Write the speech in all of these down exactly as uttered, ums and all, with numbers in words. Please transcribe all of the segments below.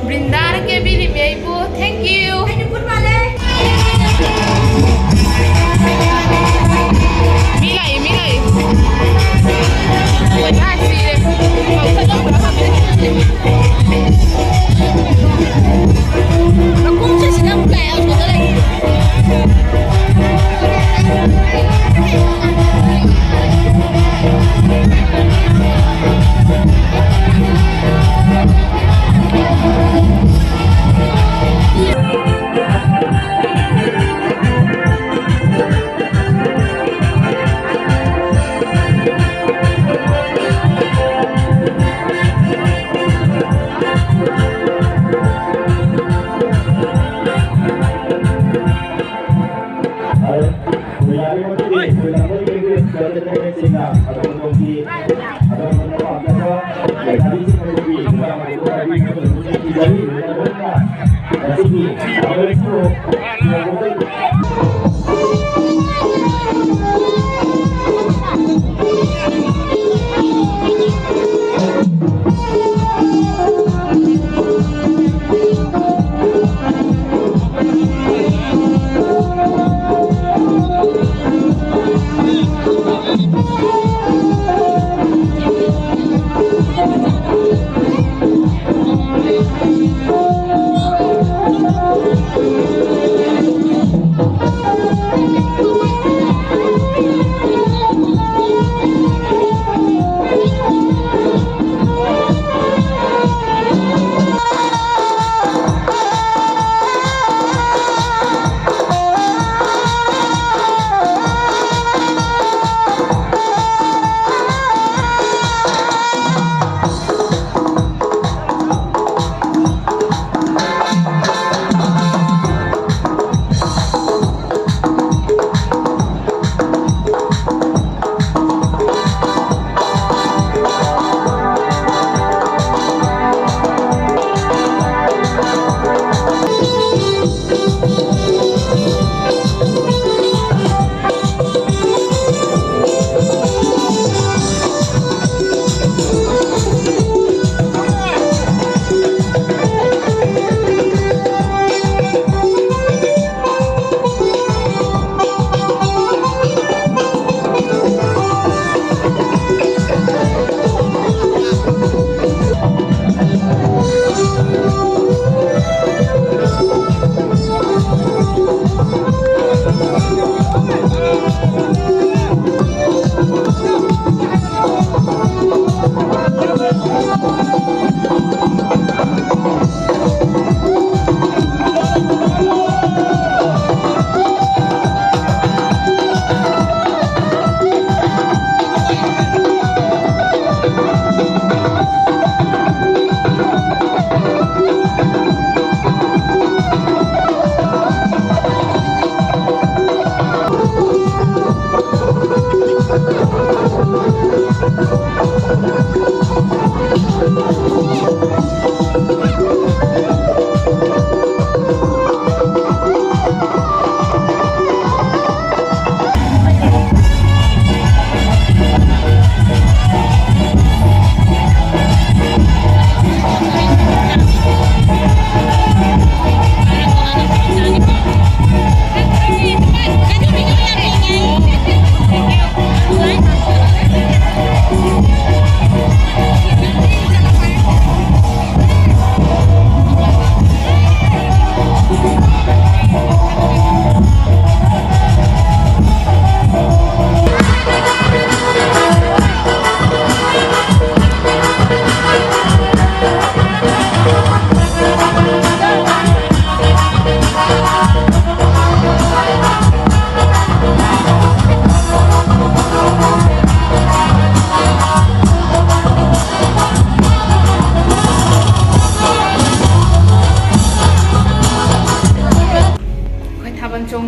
ꯕ꯭ꯔꯤꯟꯗꯥꯅ ꯀꯦꯕꯤꯔꯤꯃꯤ ꯑꯩꯕꯨ꯫ Thank you꯫ ꯑꯩꯗꯤ ꯈꯨꯠ ꯃꯥꯜꯂꯦ꯫ ꯃꯤ ꯂꯥꯛꯏ, ꯃꯤ ꯂꯥꯛꯏ꯫ ꯀꯣꯏꯊꯥ ꯁꯤꯔꯦ꯫ ꯃꯈꯨꯝꯁꯦ ꯁꯤꯗ ꯑꯃꯨꯛ ꯂꯥꯛꯑꯦ, ꯑꯁꯣꯝꯗ ꯂꯩ꯫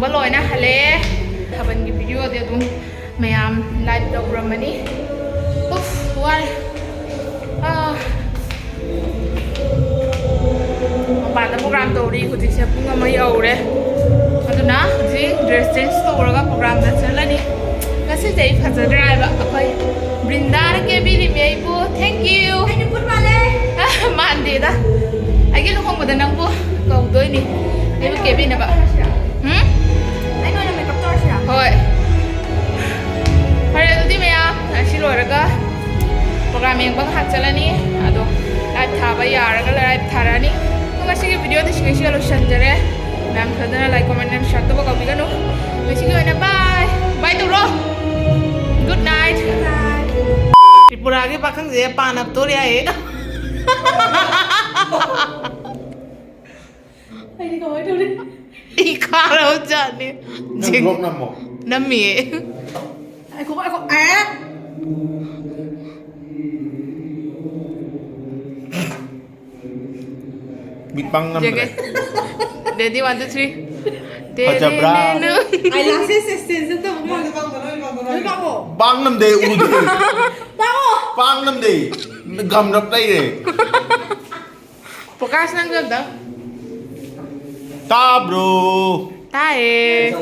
ꯂꯣꯏꯅ ꯍꯜꯂꯛꯑꯦ꯫ ꯊꯥꯕꯜꯒꯤ ꯚꯤꯗꯤꯑꯣꯗꯤ ꯑꯗꯨꯝ ꯃꯌꯥꯝ ꯂꯥꯏꯚ ꯇꯧꯔꯝꯃꯅꯤ꯫ ꯎꯐ, ꯋꯥꯔꯦ꯫ ꯑꯥ꯫ ꯃꯄꯥꯟꯗ ꯄ꯭ꯔꯣꯒ꯭ꯔꯥꯝ ꯇꯧꯔꯤ꯫ ꯍꯧꯖꯤꯛꯁꯦ ꯄꯨꯡ ꯑꯃ ꯌꯧꯔꯦ꯫ ꯑꯗꯨꯅ ꯍꯧꯖꯤꯛ ꯗ꯭ꯔꯦꯁ ꯆꯦꯟꯖ ꯇꯧꯔꯒ ꯄ꯭ꯔꯣꯒ꯭ꯔꯥꯝꯗ ꯆꯠꯂꯅꯤ꯫ ꯉꯁꯤꯁꯦ ꯑꯩ ꯐꯖꯗ꯭ꯔꯦ ꯍꯥꯏꯕ꯫ ꯑꯩꯈꯣꯏ ꯕ꯭ꯔꯤꯟꯗꯥꯅ ꯀꯦꯕꯤꯔꯤꯃꯤ ꯑꯩꯕꯨ꯫ Thank you꯫ ꯑꯩꯅ ꯀꯨꯠ ꯃꯥꯜꯂꯦ꯫ ꯃꯥꯟꯗꯦꯗ꯫ ꯑꯩꯒꯤ ꯂꯨꯍꯣꯡꯕꯗ ꯅꯪꯕꯨ ꯀꯧꯗꯣꯏꯅꯤ꯫ ꯑꯩꯕꯨ ꯀꯦꯕꯤꯅꯕ꯫ ꯎꯝ? ꯑꯩꯅ ꯑꯣꯏꯅ ꯃꯦꯀꯞ ꯇꯧꯔꯁꯤꯔꯥ? ꯍꯣꯏ꯫ ꯐꯔꯦ, ꯑꯗꯨꯗꯤ ꯃꯌꯥꯝ, ꯑꯁꯤ ꯂꯣꯏꯔꯒ ꯄ꯭ꯔꯣꯒ꯭ꯔꯥꯝ ꯌꯦꯡꯕ ꯉꯥꯏꯍꯥꯛ ꯆꯠꯂꯅꯤ꯫ ꯑꯗꯣ ꯂꯥꯏꯚ ꯊꯥꯕ ꯌꯥꯔꯒ ꯂꯥꯏꯚ ꯊꯥꯔꯛꯑꯅꯤ꯫ ꯑꯗꯣ ꯉꯁꯤꯒꯤ ꯚꯤꯗꯤꯑꯣꯗꯤ ꯁꯤꯒꯩꯁꯤꯒ ꯂꯣꯏꯁꯤꯟꯖꯔꯦ꯫ ꯃꯌꯥꯝ ꯁꯣꯏꯗꯅ like, comment, and share ꯇꯧꯕ ꯀꯥꯎꯕꯤꯒꯅꯨ꯫ ꯉꯁꯤꯒꯤ ꯑꯣꯏꯅ bye꯫ Bye ꯇꯧꯔꯣ꯫ Good night꯫ ꯇ꯭ꯔꯤꯄꯨꯔꯥꯒꯤ ꯄꯥꯈꯪꯁꯦ ꯄꯥꯟ ꯍꯥꯞꯇꯣꯔꯦ ꯍꯥꯏꯌꯦ꯫ ꯑꯩꯗꯤ ꯀꯃꯥꯏꯅ ꯇꯧꯅꯤ? ꯑꯩ ꯈꯥꯔꯕꯖꯥꯠꯅꯦ꯫ ꯅꯪ ꯕ꯭ꯂꯣꯛ ꯅꯝꯃꯣ꯫ ꯅꯝꯃꯤꯌꯦ꯫ ꯉꯥꯏꯈꯣ, ꯉꯥꯏꯈꯣ꯫ ꯑꯦ? ꯃꯤꯠ ꯄꯥꯡ ꯅꯝꯗ꯭ꯔꯦ꯫ ꯌꯦꯡꯒꯦ꯫ Ready, one, two, three꯫ ꯐꯖꯕ꯭ꯔꯥ? ꯇꯦꯔꯦꯅꯦꯅꯨ꯫ Eyelashes extension ꯇꯧꯕ ꯃꯥꯜꯂꯦ꯫ ꯂꯣꯏ ꯄꯥꯛꯑꯣ꯫ ꯄꯥꯡ ꯅꯝꯗꯦ, ꯎꯗꯦ꯫ ꯄꯥꯛꯑꯣ꯫ ꯄꯥꯡ ꯅꯝꯗꯦ꯫ ꯒꯝꯔꯞ ꯂꯩꯔꯦ꯫ ꯄ꯭ꯔꯀꯥꯁ, ꯅꯪꯁꯨ ꯑꯝꯇꯪ꯫ ꯇꯥꯕ꯭ꯔꯣ? ꯇꯥꯏꯌꯦ꯫